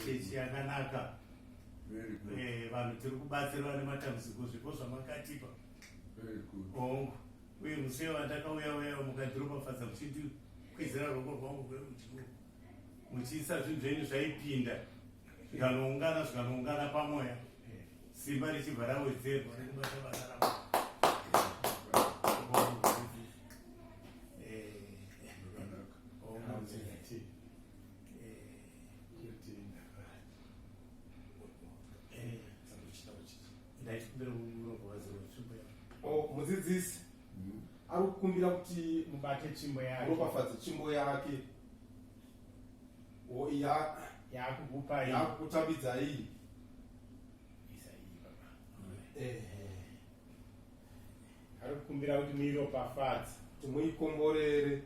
Chechi yakanaka. Eh, vanhu tiri kubatsirwa nematambudziko zvipo zvamakatipa. Hongu. Uye musi wandakauya uya mukandiropafadza muchindikwizira ruoko rwangu rwerudyi muchiisa zvinhu zvenyu zvaipinda zvikanoungana zvikanoungana pamweya simba richibva rawedzerwa rekubata basa ravo. Oh, mudzidzisi ari kukumbira kuti mubate tsvimbo yake, muropafadze tsvimbo yake oh, yaakukupai yaakukutambidzai. Ari kukumbira kuti muiropafadze, kuti muikomborere.